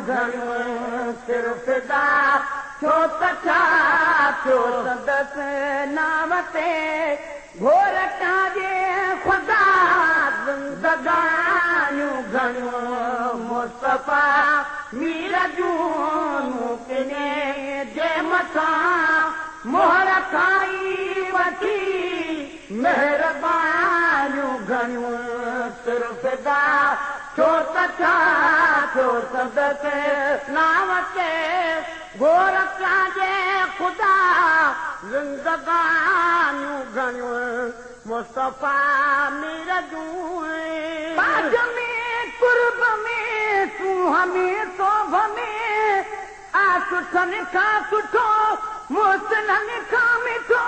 घणियूं सिर फिदा छो त छा थियो संदसि नाम ते घोर जे ख़ुदा ज़िंदगानियूं घणियूं मुस्तफ़ा मीर जूं मुकिने जे मथां मोहर खाई वठी महिरबानियूं घणियूं सिर फिदा छो त छा थियो संदसि नाम ते घोर जे ख़ुदा ज़िंदगानियूं घणियूं मुस्तफ़ा मीर जूं बाज में कुर्ब में सूंहं में सोभ में आ सुठनि खां सुठो मुहसिननि खां मिठो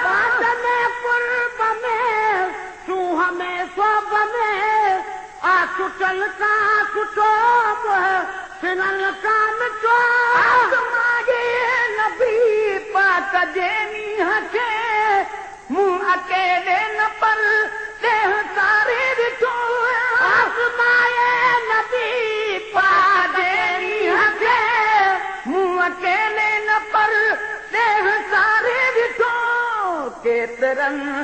बाज में कुर्ब में सूंहं में सोभ में आ सुठनि खां सुठो मुहसिननि खां मिठो आसमाए नबी पाक जे ॾींहं खे मूं अकेले न पर देह सारे ॾिठो आसमाए नबी पाक जे ॾींहं खे मूं अकेले न पर देह सारे ॾिठो केतिरनि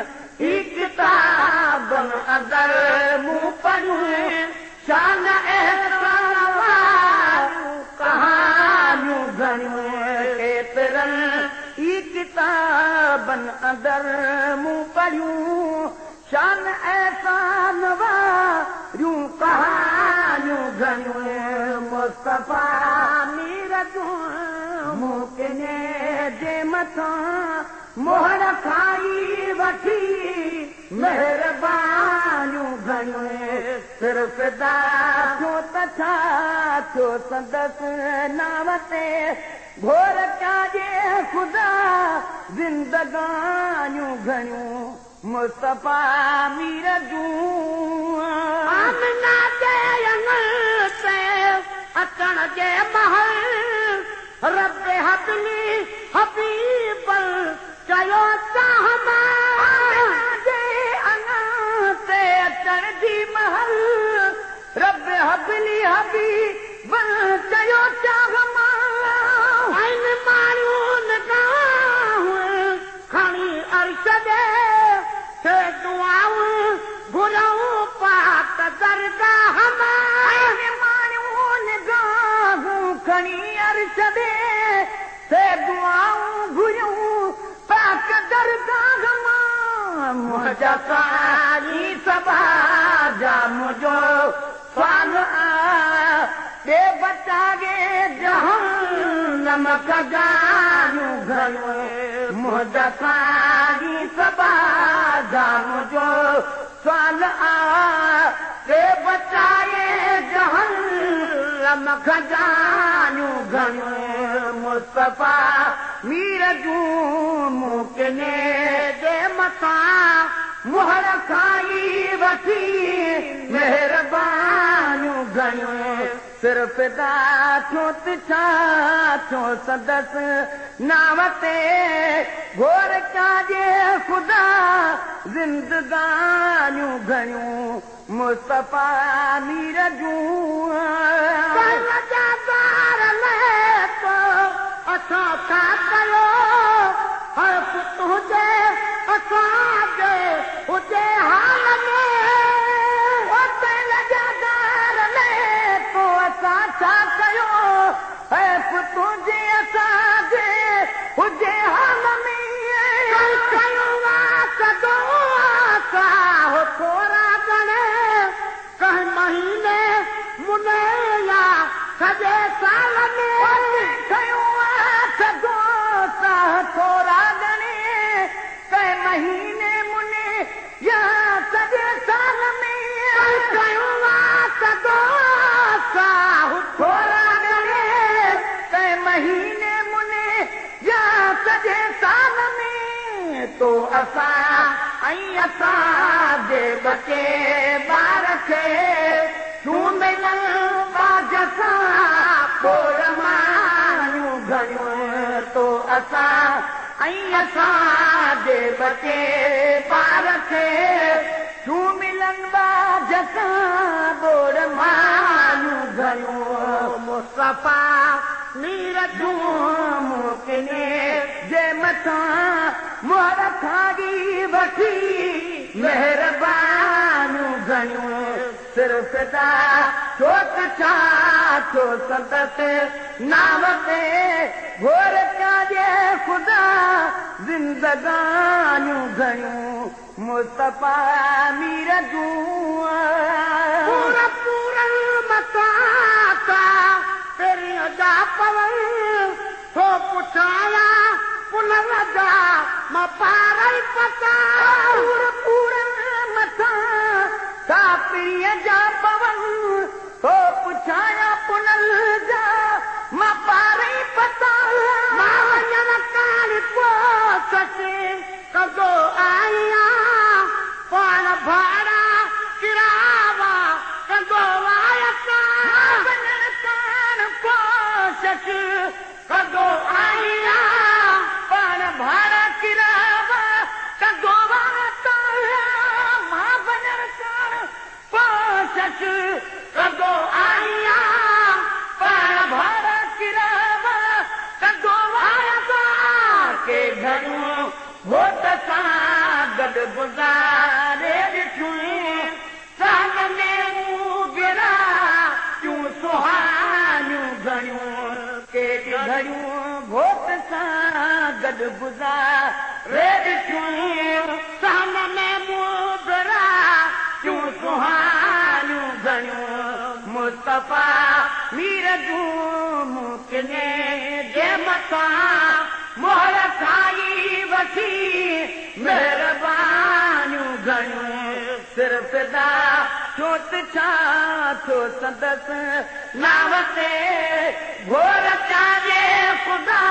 ई किताबनि अंदरि मूं पढ़ियूं शान एहसान वारियूं कहानियूं घणियूं केतिरनि ई किताबनि अंदरि मूं पढ़ियूं शान एहसान वारियूं कहानियूं घणियूं मुस्तफ़ा मीर जूं मुकिने जे मथां मोहर खाई वठी महिरबानियूं घणियूं सिर फिदा थियो त छा थियो संदसि नाम ते घोर जे ख़ुदा ज़िंदगानियूं घणियूं मुस्तफ़ा मीर जूं आमिना जे अंगण ते अचण जे महल रब हबली हबीबल चयो चाह जे अंगण ते अचण जी महल रब हबली हबीबल चयो चाह ऐं माण्हू निगाहूं खणी अर्श ॾे थे दुआऊं घुरऊं पाक दरगाह मां माण्हू निगाहूं खणी अर्श ॾे थे दुआऊं घुरऊं पाक दरगाह मां मुंहिंजा सारी सभा जा मुंहिंजो सवाल ॾे बचाए जहन्नम खजानियूं घणियूं मुंहिंजा सारी सभा जा मुंहिंजो सवाल ॾे बचाए जहन्नम खजानियूं घणियूं मुस्तफ़ा मीर जूं मुकिने जे मथां मोहर खाई वठी महिरबानियूं घणियूं सिर फिदा थियो त छा थियो संदसि नाम ते घोर जे ख़ुदा ज़िंदगानियूं घणियूं मुस्तफ़ा मीर जूं असां छा कयो हर्फ तुंहिंजे असांजे हुजे हाल में असां छा कयो हर्फ तुंहिंजे असांजे हुजे हाल में कयो सदो साह थोरा गणे कंहिं महीने मुने या सॼे साल में कयो सदो साह थोरा गणे कंहिं महीने मुने या सॼे साल में कयो सदो साह थोरा गणे कंहिं महीने मुने या सॼे साल में तो असां ऐं असांजे बचे ॿार खे तूं मिलनि बाज सां पोइ मानियूं घणियूं तो असां ऐं असांजे बचे ॿार खे तूं मिलनि बाज सां बोड़ मानियूं घणियूं मुस्तफ़ा मीर जूं मूंखे जे मथां मोहर खाई वठी महिरबानियूं घणियूं सिर फिदा छो त छा थियो संदसि नाव ते घोर जे ख़ुदा ज़िंदगानियूं घणियूं मुस्तफ़ा मीर जूं पूरा पूरा मथां पहिरीं जा पवन थो पुछाया पुनर जा मां पार ई पता पूरा पूरा मथां था पहिरीं जा पवन थो पुछाया पुनर जा मां पार ई पता मां वञण कान कोशिश कंदो आहियां पाण भाड़ा किरावा कंदो आहियां वञण कान कोशिश कंदो आहियां पाण भाड़ा किरावा कंदो आहियां मां वञण कान कोशिश कंदो आहियां पाण भाड़ा किरावा कंदो आहियां के घणियूं घोट सां गॾु गुज़ारे ॾिठियूं साल में गिरातियूं सुहानियूं घणियूं के घणियूं घोट सां गॾु गुज़ारे ॾिठियूं साल में गिरातियूं सुहानियूं घणियूं मुस्तफ़ा मीर जूं मूंखे जे मथां मोहर खाई वठी महिरबानियूं घणियूं सिर फिदा छो त छा थियो संदसि नाव ते घोर जे ख़ुदा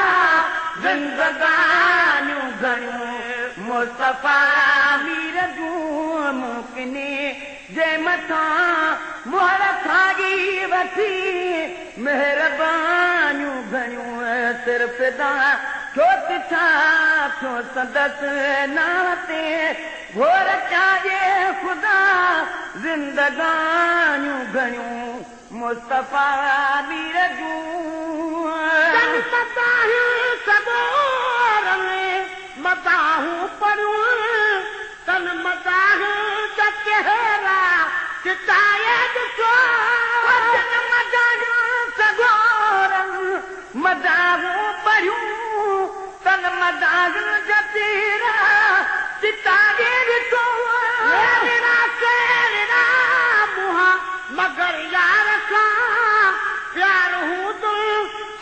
ज़िंदगानियूं घणियूं मुस्तफ़ा मीर जूं मूंखे जे मथां मोहर खाई वठी महिरबानियूं घणियूं सिर फिदा छो त छा थियो संदसि नाव ते घोर जे ख़ुदा ज़िंदगानियूं घणियूं मुस्तफ़ा मीर जूं मदाहूं पढ़ियूं तन मदाह जा चेहरा चिताए ॾिसो तन मदाह सगोरनि मदाहूं पढ़ियूं तन मदाह जा चेहरा चिताए ॾिसो मेरा तेरा मुहा मगर यार सां प्यार हूंदो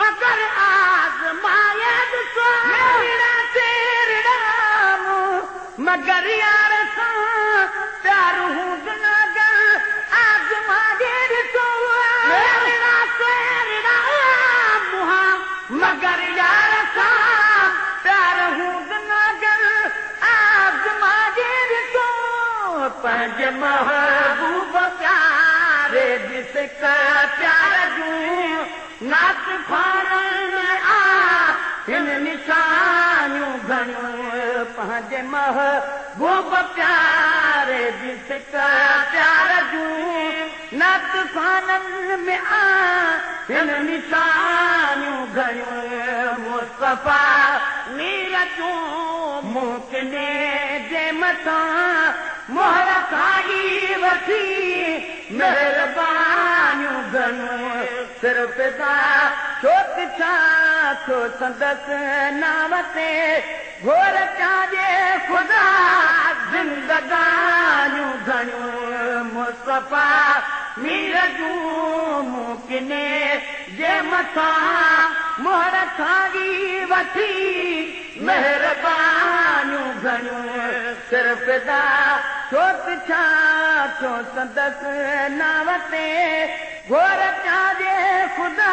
अगर आज़माए ॾिसो मेरा तेरा मगर यार सां प्यार हूंदो अगर आज़माए ॾिसो मेरा तेरा मुहा मगर यार सां प्यार हूंदो अगर आज़माए ॾिसो पंहिंजे महबूब प्यारे जिस प्यार जूं नात ख़्वाननि आहिनि निशानियूं घणियूं पंहिंजे महबूब प्यारे जिस प्यार जूं नात ख़्वाननि में आहिनि निशानियूं घणियूं मुस्तफ़ा मीर जूं मूंखे जे मथां मोहर खाई वठी महिरबानियूं घणियूं सिर फिदा छो त छा थियो संदसि नाव ते घोर जे ख़ुदा ज़िंदगानियूं घणियूं मुस्तफ़ा मीर जूं मूंखे जे मथां मोहर खाई वठी महिरबानियूं घणियूं सिर फिदा छो त छा थियो संदसि नाव ते घोर जे ख़ुदा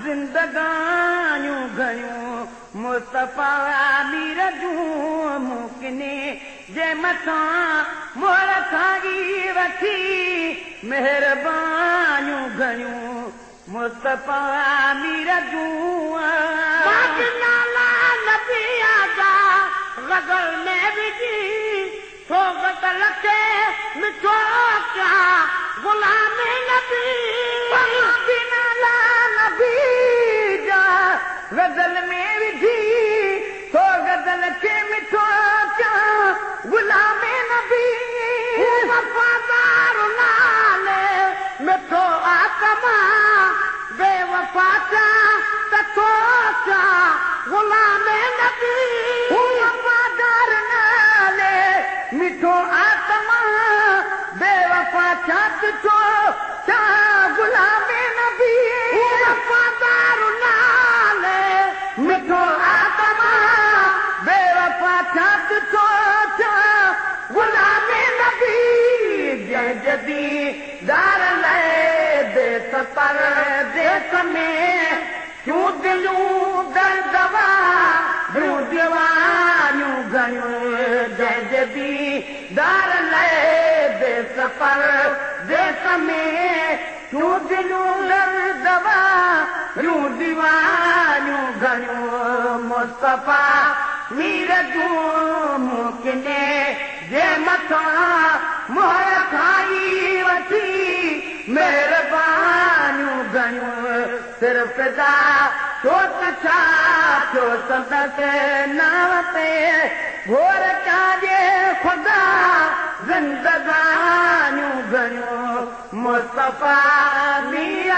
ज़िंदगानियूं घणियूं मुस्तफ़ा मीर जूं मूंखे जे मथां मोहर खाई वठी महिरबानियूं घणियूं मुस्तफ़ा मीर जूं नबी जा गज़ल में विझी थो गज़ल खे मिठो क्या गुलाम नबी बिना लाल غزل ۾ وجهي ٿو غزل کي مٺو ڪيان غلام نبي. هو وفادار نالي مٺو آتما، بيوفا ٿيان ته ٿو ٿيان غلام نبي. هو وفادار نالي مٺو آتما، بيوفا ٿيان ته ٿو ٿيان غلام نبي. هو وفادار نالي مٺو آتما، بيوفا ٿيان ته ٿو ٿيان غلام نبي. جنهن جي ديدار لاءِ ديس پرديس ۾ ٿيون دليون درد واريون ديوانيون گهڻيون. جنهن جي ديدار لاءِ ديس پرديس ۾ ٿيون دليون درد واريون ديوانيون گهڻيون. مصطفيٰ مير جون مون جي مٿان مهر کائي وٺي مهربانيون گهڻيون. سر فدا ڇو ته ڇا ٿيو سندس نانءُ تي، گهور ڪاڄي خدا زندگانيون گهڻيون. مصطفيٰ مير